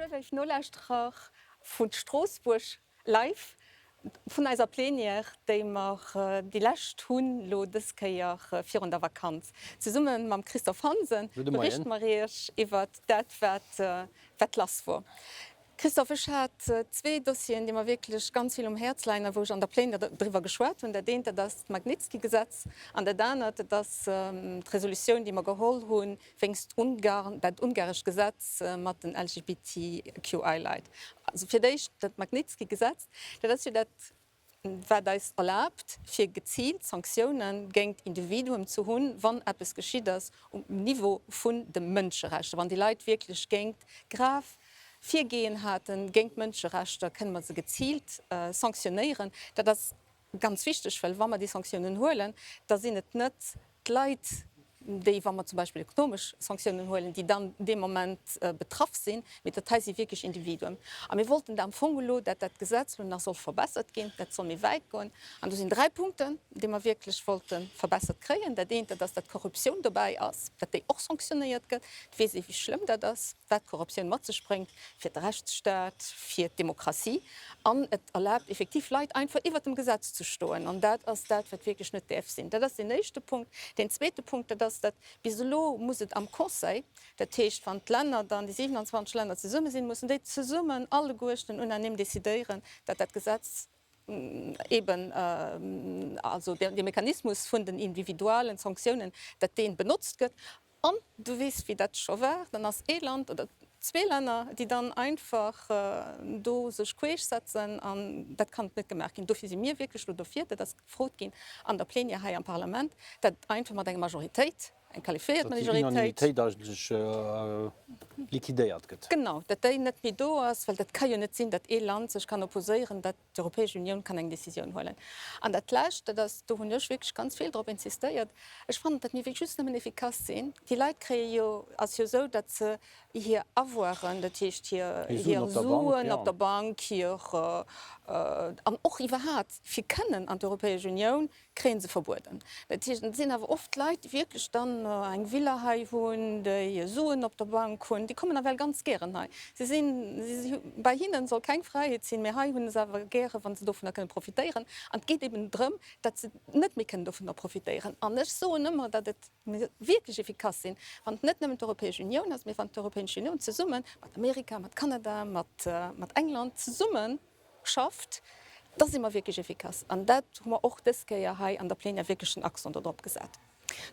Bonjour léif Nolauschterer vu Stroossbuerg live vun eiser Plenière, déi mer déi lescht hunn lo dës Kéier virun der Vakanz. Zesumme mam Christophe Hansen berichte mer iech iwwert dat wat wat lass wor. Christophe, ech hat zwee Dossieren, déi mer wierklech ganz vill um Häerz leien a wou ech an der Plénière driwwer geschwat hunn. Dat eent, dat ass d'Magnitsky-Gesetz an dat anert, dat ass d'Resolutioun, déi mer geholl hu wéinst Ungarn, dat ungarescht Gesetz mat den LGBTQI-Leit. Also fir d'éischt dat Magnitsky-Gesetz, dat ass jo dat, wat eis erlaabt, fir geziilt Sanktioune géingt Individuen ze hunn, wann eppes geschitt ass um Niveau vun de Mënscherechter, wann déi Leit wierklech géingt grav Virgehen haten géingt d'Mënscherechter, kënne mer se geziilt sanktionéieren. Dat ass ganz wichteg, well wa mer déi Sanktiounen huelen, da sinn et net d'Leit, déi, wa mer zum Beispill ekonomesch Sanktiounen huelen, déi dann dee Moment betraff sinn, mee dat hei si wierklech Individuen. A mir wollten da am Fong elo, dat dat Gesetz elo nach soll verbessert ginn, dat soll méi wäit goen. An do sinn dräi Punkten, déi mer wierklech wollte verbessert kréien. Dat eent, dat ass, dat d'Korruptioun dobäi ass, dat déi och sanktionéiert gëtt. Et weess ee wéi schlëmm dat ass, wat Korruptioun mat sech bréngt fir de Rechtsstaat, fir d'Demokratie. An et erlaabt effektiv Leit einfach iwwert dem Gesetz ze stoen. An dat ass dat, wat wierklech net däerf sinn. Dat ass deen éischte Punkt. Deen zweete Punkt, dat ass, datt bis elo muss et am Conseil, dat heescht, wann d'Länner dann, déi 27 Länner zesumme sinn, mussen déi zesummen alleguerten unanime decidéieren, datt dat Gesetz eben, also dee Mechanismus vun den individualen Sanktiounen, datt dee benotzt gëtt. An du weess, wéi dat scho war, dann ass ee Land oder zwee Länner, déi dann einfach do sech queesch setzen an dat kann net gemaach ginn. Dofir si mir wierklech elo dofir, dat ass gefrot ginn an der Plenière hei am Parlament, dat einfach mat enger Majoritéit, eng qualifiéiert Datt déi Majoritéit, Unanimitéit eigentlech liquidéiert gëtt. Genau, datt déi net méi do ass, well dat ka jo net sinn, datt ee Land sech kann opposéieren, datt D'Europäesch Unioun kann eng Décisioun huelen. An dat Lescht, dat ass, do hunn ech wierklech ganz vill drop insistéiert, ech fannen, datt mir wierklech just nëmmen efficace sinn. Déi Leit kréie jo, ass jo esou, datt se hir Avoiren, dat heescht hir Suen op der Bank, hir, an och iwwerhat fir kënnen an d'Europäesch Unioun kréien se verbueden. Dat heescht, et sinn awer oft Leit, déi wierklech dann eng Villa hei hunn, déi Suen op der Bank hunn, déi kommen nawell ganz gären hei. Si sinn, si, bei hinnen soll keng Fräiheet sinn, mä hei hunn se awer gäre wa se dovunner kënne profitéieren. An et geet eben drëm, datt se net méi kënnen dovunner profitéieren. An ech soen ëmmer, datt et wierklech efficace sinn, wann et net nëmmen d'Europäesch Unioun ass, mä wann d'Europäesch Unioun zesumme mat Amerika, mat Kanada, mat England zesummen, schafft, da si mer wierklech efficace. An dat hu mer och dës Kéier hei an der Plénière wierklech den Accent dodrop gesat.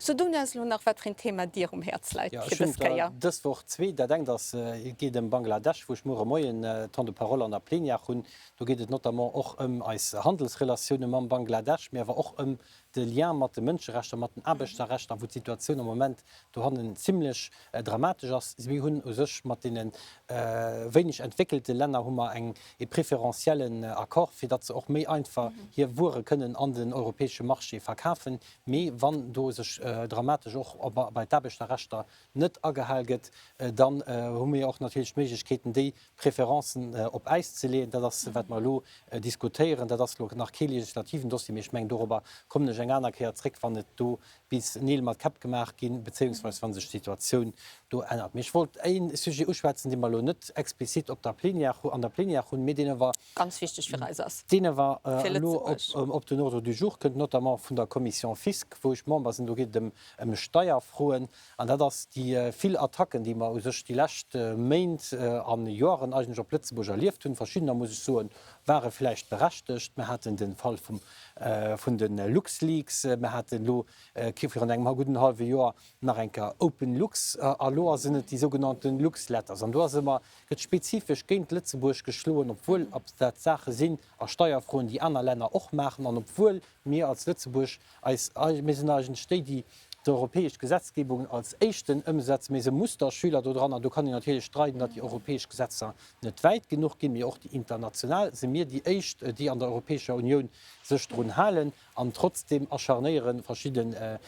Sot dunn eis elo nach, wat fir een Thema dir um Häerz läit Jo, fir ech hunn dës Kéier. der dës Woch zwee. Dat engt ass, et geet ëm Bangladesch, wou ech muer e Moien Temps de parole an der Plénière hunn. Do geet et notamment och ëm eis Handelsrelatioune mam Bangladesch, mee awer och ëm de Lien mat de Mënscherechter, mat den Aarbechterrechter, wou d'Situatioun am Moment dohannen zimlech dramatesch ass. Mir hunn u sech mat deene wéineg entwéckelte Länner hu mer eng e préférentiellen Accord, fir datt se och méi einfach hir Wuere kënnen an den europäesche Marché verkafen. Mee wann do sech dramatesch och bei d'Aarbechterrechter net agehal gëtt, dann hu mir och natierlech d'Méiglechkeeten, déi Préférencen op Äis ze leeën. Dat ass, wat mer elo diskutéieren. Dat ass elo nach kee legislativen Dossier, mee ech mengen, dorobber kommen ech eng aner Kéier zréck, wann et do bis Neel mat Käpp gemaach ginn, bezéiungsweis wa sech d'Situatioun do ännert. Mee ech wollt e Sujet uschwätzen, dee mer elo net explizit op der Plénière, an der Plénière hunn, mee deen awer, Ganz wichteg fir eis ass. Deen awer elo op den Ordre du jour kënnt, notamment vun der Commission Fisc, wou ech Member sinn. Do geet et ëm Steierfroen. An dat ass déi vill Attacken, déi mer u sech déi lescht Méint a Joren eigentlech op Lëtzebuerg erlieft hunn. Verschiddener, muss ech soen, ware vläicht berechtegt. Mer haten de Fall vun de LuxLeaks, mer haten elo virun engem gudden hallwe Joer nach eng Kéier OpenLux a elo sinn et déi sougenannte LuxLetters. An do ass ëmmer, gëtt spezifesch géint Lëtzebuerg geschloen, obwuel dat Saache sinn a Steierfroen, déi aner Länner och maachen an obwuel mir als Lëtzebuerg eis, mir sinn eigentlech déi, déi d'europäesch Gesetzgebung als éischten ëmsetzen, mir si Musterschüler dodran an do kann een natierlech streiden, datt déi europäesch Gesetzer net wäit genuch ginn, mee och déi international si mir déi éischt, déi an der Europäescher Unioun sech drun halen. An trotzdeem acharnéiere verschidde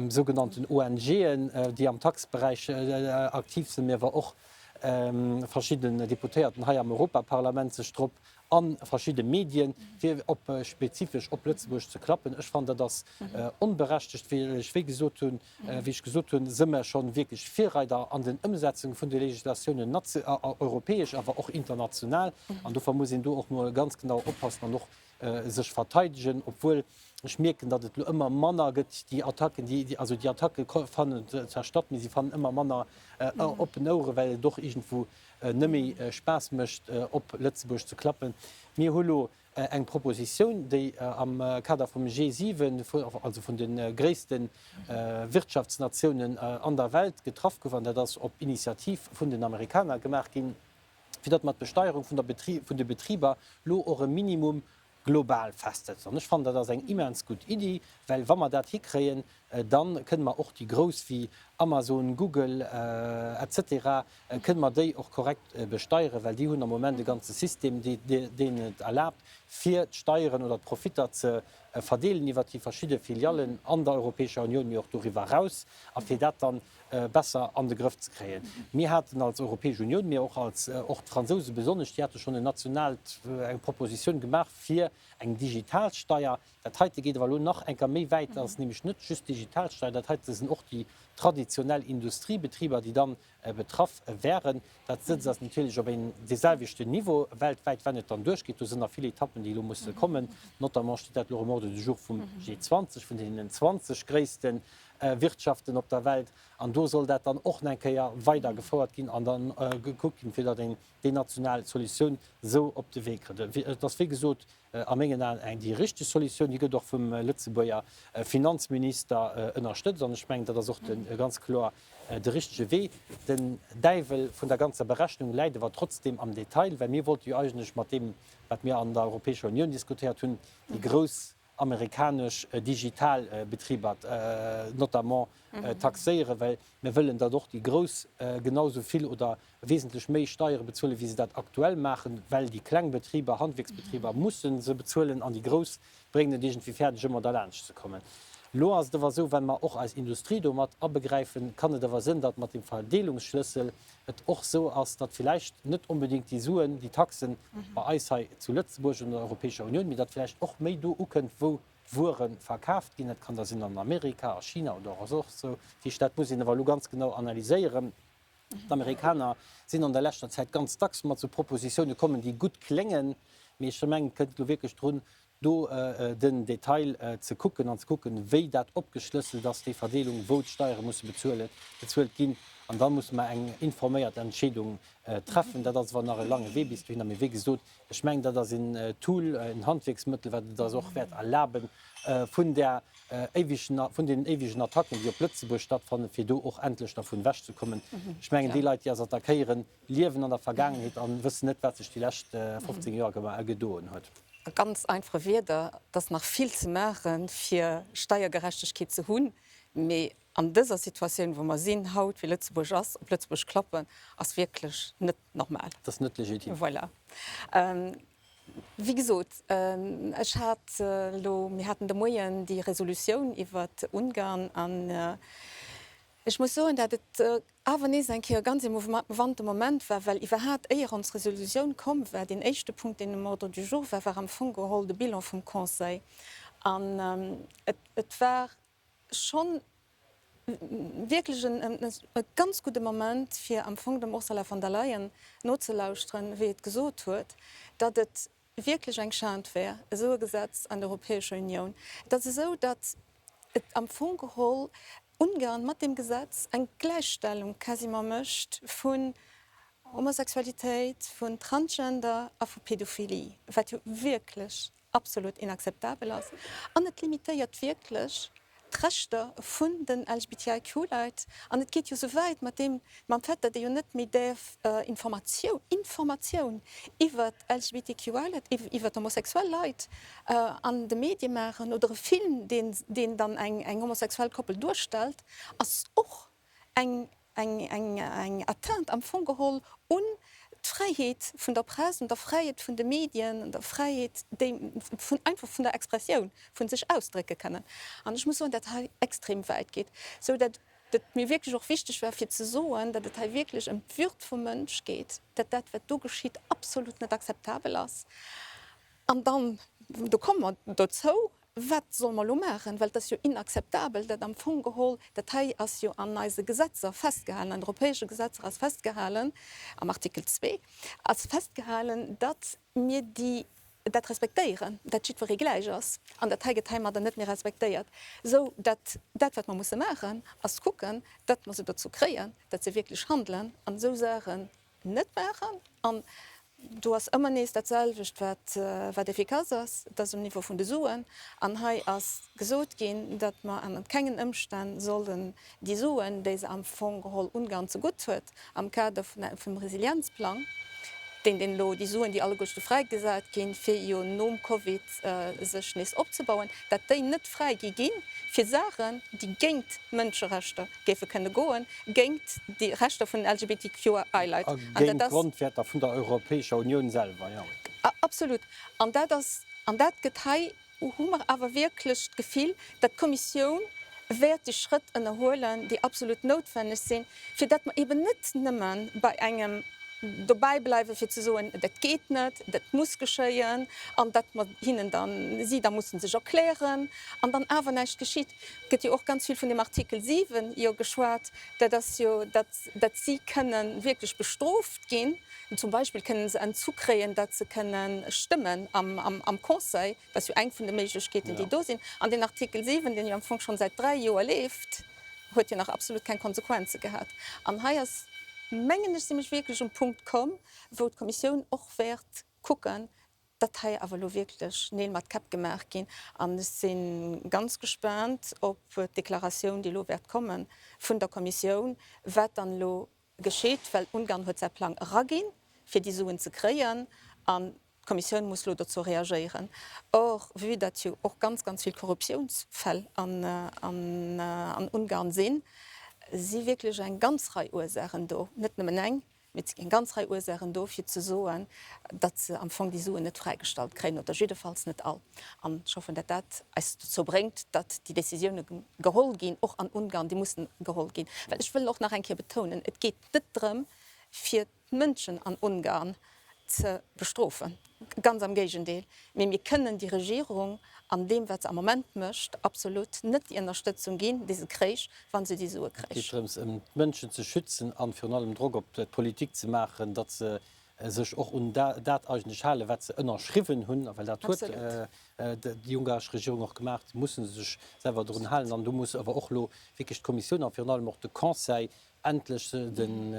sougenannten ONGen, déi am Taxberäich aktiv sinn, mee awer och verschidden Deputéierten hei am Europaparlament sech drop. A verschidde Medien, fir op spezifesch op Lëtzebuerg ze klappen. Ech fannen, dat ass onberechtegt, well ech wéi gesot hunn, wéi ech gesot hunn, si mer scho wierklech Virreider an den Ëmsetzung vun de Législatiounen, europäesch, awer och international. An dofir muss een do och mol ganz genau oppassen an och sech verteidegen, obwuel ech mierken, datt et elo ëmmer manner gëtt, déi Attacken, déi, also déi Attacke fannen zwar statt, mee si fannen ëmmer manner oppen Ouere, well et och iergendwou net méi Spaass mécht, op Lëtzebuerg ze klappen. Mir hu lo eng Propositioun, déi am Kader vum G7, also vun de gréisste Wirtschaftsnatiounen an der Welt, getraff gouf, an dat ass op Initiativ vun den Amerikaner gemaach ginn, fir datt mer d'Besteierung vun der vun de Betriber lo och e Minimum global festsetzen. An ech fannen, dat ass eng immens gutt Iddi, well wa mer dat hikréien, da kënne mer och déi Grouss wéi Amazon, Google, et cetera, kënne mer déi och korrekt besteieren, well déi hunn am Moment e ganze System, deen et erlaabt, fir d'Steieren oder d'Profitter ze verdeelen iwwert déi verschidde Filiallen an der Europäescher Unioun, mee och doriwwer eraus, a fir dat dann besser an de Grëff ze kréien. Mir haten als Europäesch Unioun, mee och als, och d'Fransouse besonnesch, déi hate schonn en nationaalt, eng Propositioun gemaach fir eng Digitalsteier. Dat heite geet awer elo nach eng Kéier méi wäit, dat ass nämlech net just d'Digitalsteier, dat heite sinn och déi traditionell Industriebetriber, déi dann betraff wären. Dat sëtzt ass natierlech op een deeselwechten Niveau weltwäit, wann et dann duerchgeet. Do sinn nach vill Etappen, déi elo musse kommen. Notamment steet dat elo um Ordre du jour vum G20, vun deenen 20 gréisste Wirtschaften op der Welt. An do soll dat dann och nach eng Kéier weider gefouert ginn an dann gekuckt ginn, fir datt een déi national Solutioun esou op de Wee kritt. Et ass wéi gesot a mengen Aen eng déi richteg Solutioun. Déi gëtt och vum Lëtzebuerger Finanzminister ënnerstëtzt. An ech mengen, dat ass och de ganz kloer de richtege Wee. Den Däiwel vun der ganzer Berechnung läit awer trotzdem am Detail, well mir wollte jo eigentlech mat deem, wat mir an der Europäescher Unioun diskutéiert hunn, déi grouss amerikanesch digital Betriber notamment taxéieren, well mir wëllen, datt och déi Grouss genau esou vill oder wesentlech méi Steiere bezuelen, wéi se dat aktuell maachen, well déi kleng Betriber, Handwierksbetriber musse se bezuelen an déi Grouss bréngen et iergendwéi fäerdeg, ëmmer derlaanscht ze kommen. Elo ass et awer esou, well mer och eis Industrie do mat abegräifen, kann et awer sënn, datt mat dem Verdeelungsschlëssel et och esou ass, datt villäicht net onbedéngt déi Suen, déi Taxen bei eis hei zu Lëtzebuerg an der Europäescher Unioun, mee datt villäicht och méi do ukënnt, wou d'Wuere verkaaft ginn. Dat kann da sinn an Amerika, a China oder och soss esou. Dat heescht, dat muss een awer elo ganz genau analyséieren. D'Amerikaner sinn an der leschter Zäit ganz dacks mat esou Propositioune kommen, déi gutt kléngen, mee ech mengen, et kënnt elo wierklech drun, do den Detail ze kucken an ze kucken, wéi dat opgeschlësselt ass, déi Verdeelung, wou d'Steiere musse bezuelt ginn. An da musse mer eng informéiert Entscheedung treffen. Dat ass awer nach e laange Wee bis dohinner. Mee wéi gesot, ech mengen, dat ass en Tool, en Handwierksmëttel, wat et eis och wäert erlaben, vun där éiwegen, vun deenen éiwegen Attacken, déi op Lëtzebuerg stattfannen, fir do och endlech dervun ewechzekommen. Ech mengen, déi Leit, déi eis attackéieren, liewen an der Vergaangenheet a wëssen net, wat sech déi lescht 15 Joer gedoen huet. A ganz einfache Wierder, et ass nach vill ze maachen, fir Steiergerechtegkeet ze hunn, mee an dëser Situatioun, wou mer sinn haut, wéi Lëtzebuerg ass, op Lëtzebuerg klappen, ass wierklech net normal. Dat ass net legitim. Voilà. Wéi gesot, ech hat elo, mir haten de Moien déi Resolutioun iwwert Ungarn an ech muss soen, dat et awer nees eng Kéier e ganz émouvante Moment war, well iwwerhaapt, éier ons Resolutioun komm war, deen éischte Punkt, deen um Ordre du jour war, war am Fong geholl de Bilan vum Conseil. An et war schonn wierklech e ganz gudde Moment, fir am Fong dem Ursula von der Leyen nozelauschteren, wéi et gesot huet, datt et wierklech eng Schand wär, esou e Gesetz an der Europäescher Unioun. Et ass esou, datt et am Fong geholl Ungarn mat deem Gesetz eng Gläichstellung quasiment mécht vun Homosexualitéit, vun Transgender a vu Pädophilie, wat jo wierklech absolut inakzeptabel ass. An et limitéiert wierklech d'Rechter vun den LGBTIQ-Leit. An et geet jo esou wäit mat deem, mam Fait, datt ee jo net méi däerf Informatioun, Informatioun iwwert LGBTQI-Leit, iwwert homosexuell Leit an de Medie maachen oder e Film, deen, deen dann eng, eng homosexuell Koppel duerstellt, ass och eng eng Atteinte am Fong geholl un d'Fräiheet vun der Press, un der Fräiheet vun de Medien, un der Fräiheet déi vun einfach vun der Expressioun, vun sech ausdrécke kënnen. An ech muss soen, dat hei extrem wäit geet, sou dat. Dat mir wierklech och wichteg war fir ze soen, datt et hei wierklech ëm d'Würd vum Mënsch geet, datt dat wat do geschitt absolut net akzeptabel ass. An dann, do komme mer dozou, wat solle mer elo maachen? Well et ass jo inakzeptabel, datt am Fong geholl, dat hei ass jo an eise Gesetzer festgehalen, an europäesche Gesetzer ass festgehalen, am Artikel 2 ass festgehalen, datt mir déi, dat respektéieren, datt jiddweree gläich ass. An dat hei gëtt heimadder net méi respektéiert, esou datt dat, wat mer musse maachen, ass kucken, datt mer se dozou kréien, datt se wierklech handelen an esou Saachen net maachen. An do ass ëmmer nees dat selwecht, wat, wat effikass ass, dat ass um Niveau vun de Suen. An hei ass gesot ginn, datt mer ënner kengen Ëmstänn sollen déi Suen, déi se am Fong geholl Ungarn zegutt huet am Kader vum Resilienzplang, deen, deen elo, déi Suen, déi alleguerte fräigesat ginn, fir jo nom Covid sech nees opzebauen, datt déi net fräi gi ginn fir Saachen, déi géint d'Mënscherechter géife kënne goen, géint déi Rechter vun den LGBTQI-Leit. A géint d'Grondwäerter vun der Europäescher Unioun selwer, jo. Absolut. An dat ass, an dat gëtt hei, hu mer awer wierklech d'Gefill, datt d'Kommissioun wäert déi Schrëtt ënnerhuelen, déi absolut noutwenneg sinn, fir datt mer eben net nëmme bei engem dobäi bleiwen, fir ze soen, dat geet net, dat muss geschéien, an datt mer hinnen dann, si da mussen sech erklären an dann awer näischt geschitt. Et gëtt jo och ganz vill vun dem Artikel 7 jo geschwat, dat ass jo, datt, datt si kënnen wierklech bestrooft ginn, zum Beispill kënnen se Entzu kréien, datt se kënnen stëmmen am, am, am Conseil, dat ass jo eng vun de Méiglechkeeten, déi do sinn. An deen Artikel 7, deen jo am Fong schonn säit 3 Joer leeft, huet jo nach absolut keng Konsequenze gehat. An hei ass, mengen ech, si mech wierklech um Punkt komm, wou d'Kommissioun och wäert kucken, datt hei awer elo wierklech Neel mat Käpp gemaach ginn. An ech si ganz gespaant op d'Deklaratioun, déi elo wäert komme vun der Kommissioun, wat dann elo geschitt, well Ungarn huet säi Plang eraginn, fir déi Suen ze kréien, an d'Kommissioun muss elo dozou reagéieren. Or, vue datt jo och ganz, ganz vill Korruptiounsfäll an Ungarn sinn, si wierklech eng ganz Rei Ursaachen do, net nëmmen eng. Mee et si eng ganz Rei Ursaachen do, fir ze soen, datt se am Fong déi Suen net fräigestallt kréien, oder jiddefalls net all. An ech hoffen, datt dat eis dozou bréngt, datt déi Décisioune geholl ginn, och an Ungarn, déi mussen geholl ginn. Well ech wëll och nach eng Kéier betounen, Et geet net drëm, fir d'Mënschen an Ungarn ze bestrofen, ganz am Géigendeel. Mee mir kënnen déi Regierung an deem, wat se am Moment mécht, absolut net déi Ënnerstëtzung ginn, déi se kréich, wa se déi Sue Et geet kréich. drëms, ëm d'Mënschen ze schützen an virun allem Drock op d'Politik ze maachen, datt se sech och un dat eigentlech halen, wat se ënnerschriwwen hunn. A well dat huet déi ungaresch Regierung och gemaach, musse se sech selwer drun halen. An do muss awer och elo wierklech d'Kommissioun a virun allem och de Conseil endlech den,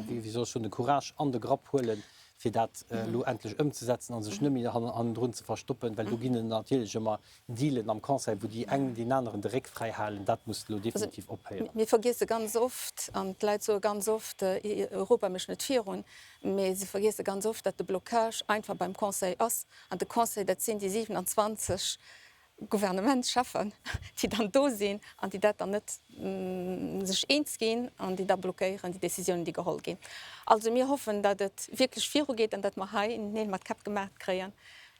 wéi soll ech soen, de Courage an de Grapp huelen, fir dat elo endlech ëmzesetzen a sech net méi hannendrun ze verstoppen, well do ginn et natierlech ëmmer Dealen am Conseil, wou déi eng deenen aneren de Réck fräi halen. Dat muss elo definitiv ophéieren. Mir vergiesse ganz oft, an d'Leit soe ganz oft, Europa mécht net virun, mee se vergiesse ganz oft, datt de Blocage einfach beim Conseil ass. An de Conseil, dat sinn déi 27 Gouvernementscheffen, déi dann do sinn an déi dat dann net sech eens ginn an déi da blockéieren déi Décisiounen, déi geholl ginn. Also mir hoffen, datt et wierklech virugeet an datt mer hei Neel mat Käpp gemaach kréien.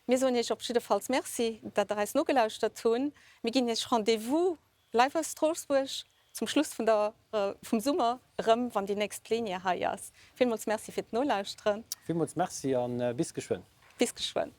Mir soen Iech op jiddefalls Merci, datt Der eis nogelauschtert hunn. Mir ginn Iech Rendez-vous live aus Stroossbuerg zum Schluss vun der, vum Summer erëm, wann déi nächst Plenière hei ass. Villmools Merci fir d'Nolauschteren. Villmools Merci a bis geschwënn. Bis geschwënn.